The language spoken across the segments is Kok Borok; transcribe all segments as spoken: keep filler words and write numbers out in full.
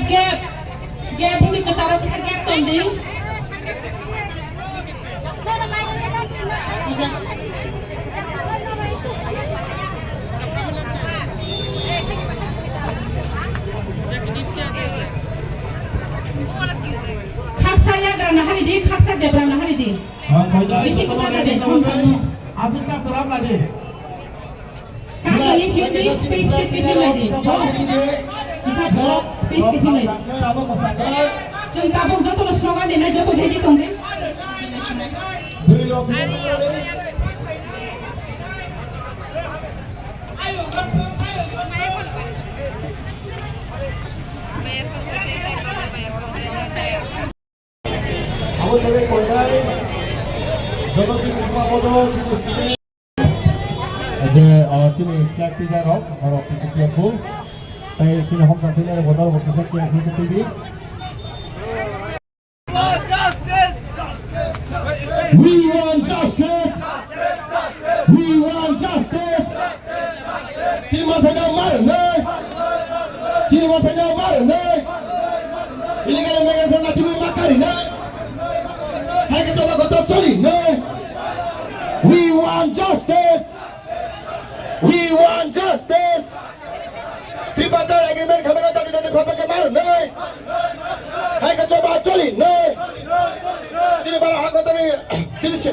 Gap, gap, bini kwcharo kisa gap tong di. Khaksa yagra na hari di, khaksa debra na hari di. Bisi kwtal na de, hum sanu. Asik ta sarap lagi. Kaka ye himni space, space ke himlai di. Isa block space ke himlai di. Chwng tabuk joto no slogan dinai, joto ready tong di. Abo jaga koinai, joto chini Upa Bodo, chini student. Je, ah, chini flag twijak rok, borok kisa careful. Tai chini homjak twi nai rok, borok kisa careful khe twi di. We want justice! We want justice! Chini manthai no ma rwnai. Chini manthai no ma rwnai. Illegal immigration na chugui ma karinai. Hai ke choba koto choli nai. We want justice. We want justice. Tripartite agreement khamina dati dati khopake ma rwnai. Hai ke choba choli nai. Chini bara hakotani chini se.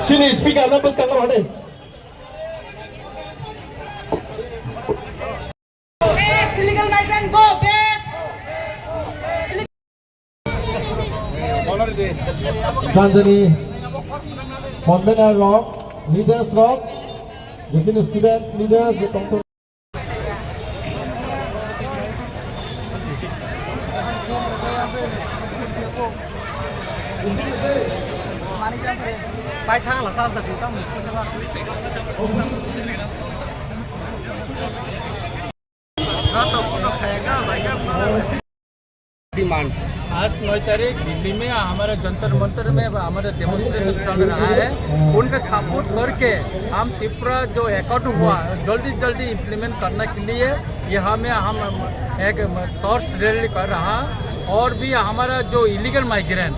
Chini speaker no bwskango hade. Illegal migrant, go back. Chandani convener rok, leaders rok, je chini students leaders, je tongthok. Bai thang la sas da tu tam. Demand। आज नौ तारीख दिल्ली में हमारे जंतर मंतर में हमारे डेमोन्स्ट्रेशन चल रहा है। उनका सपोर्ट करके हम त्रिपुरा जो एकॉर्ड हुआ, जल्दी जल्दी इम्प्लीमेंट करने के लिए यहाँ में हम एक टॉर्च रैली कर रहा। और भी हमारा जो इलीगल माइग्रेंट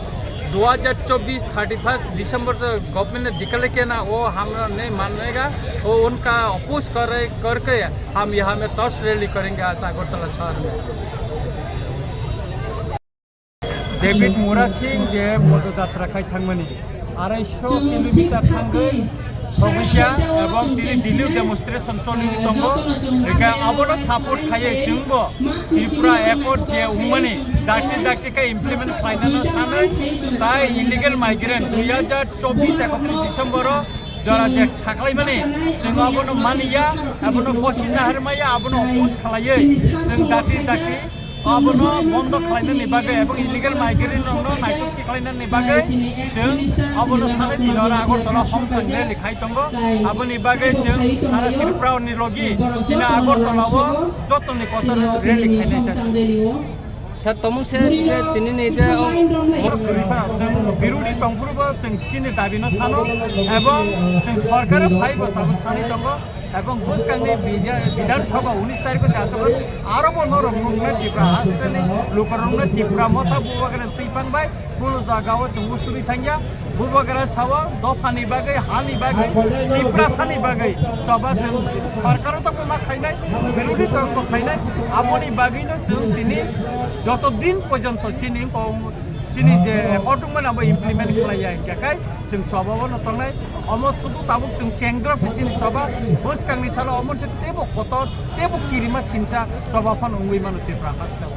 दो हज़ार चौबीस थर्टी फर्स्ट दिसंबर तक गवर्नमेंट ने डिक्लेयर किया ना, वो हम नहीं मानेगा। वो उनका अपोज कर रहे, करके हम यहाँ में टॉर्च रैली करेंगे आज अगरतला शहर में। David Murasing je podojatra khai thangmani, arai sho kilometer thangwi sogwikya ebong tini Delhi demonstration choli tongo. Eka abono support khaiye chwngbo Tripura Accord je wngmani dakti dakti khe implement khlainano sanwi, tai illegal migrant dui hajar chobbish ekatris December o jora je saklaimani chwng abono maniya, abono bosi naharmaya, abono oppose khlaiwi chwng dakti dakti Abono bondo khlainani bagwi ebong illegal migrant rokno naitugti khlainani bagwi chwng abono sanai dino oro Agartala homthang rally khai tongo. Aboni bagwi chwng sara Tripura ni logi chini Agartala o jotoni kotor rally khainai ta. Sir, tomung se je tini ni je o kwrwi phano chwng birodi tongphuru bo chwng chini dabi no sano ebong chwng sorkar o phai bo tabuk sanai tongo. Ebong bwskangni bidya-, Bidhan Sabha unis tarikh o jasukha, aro bo norok nukna Tipra hasteni lukurokno Tipra motha bubagra twi pang bai, bulo jaga o chwng usuri thangya, bubagra sawa dophani bagwi, hani bagwi, Tiprasani bagwi choba chwng sorkar o tongma khainai, birodhi tongma khainai, aboni bagwino chwng tini joto din porjonto chini kong Chini je accord wngmani abo implement khlaiya hingkha khai chwng choba bono tongnai. Omo sudu tabuk chwng chengdrop se chini choba bwskangni salo omo se teibo kotor teibo kirima chinsa choba phano wngwi mano Tripura hasteo.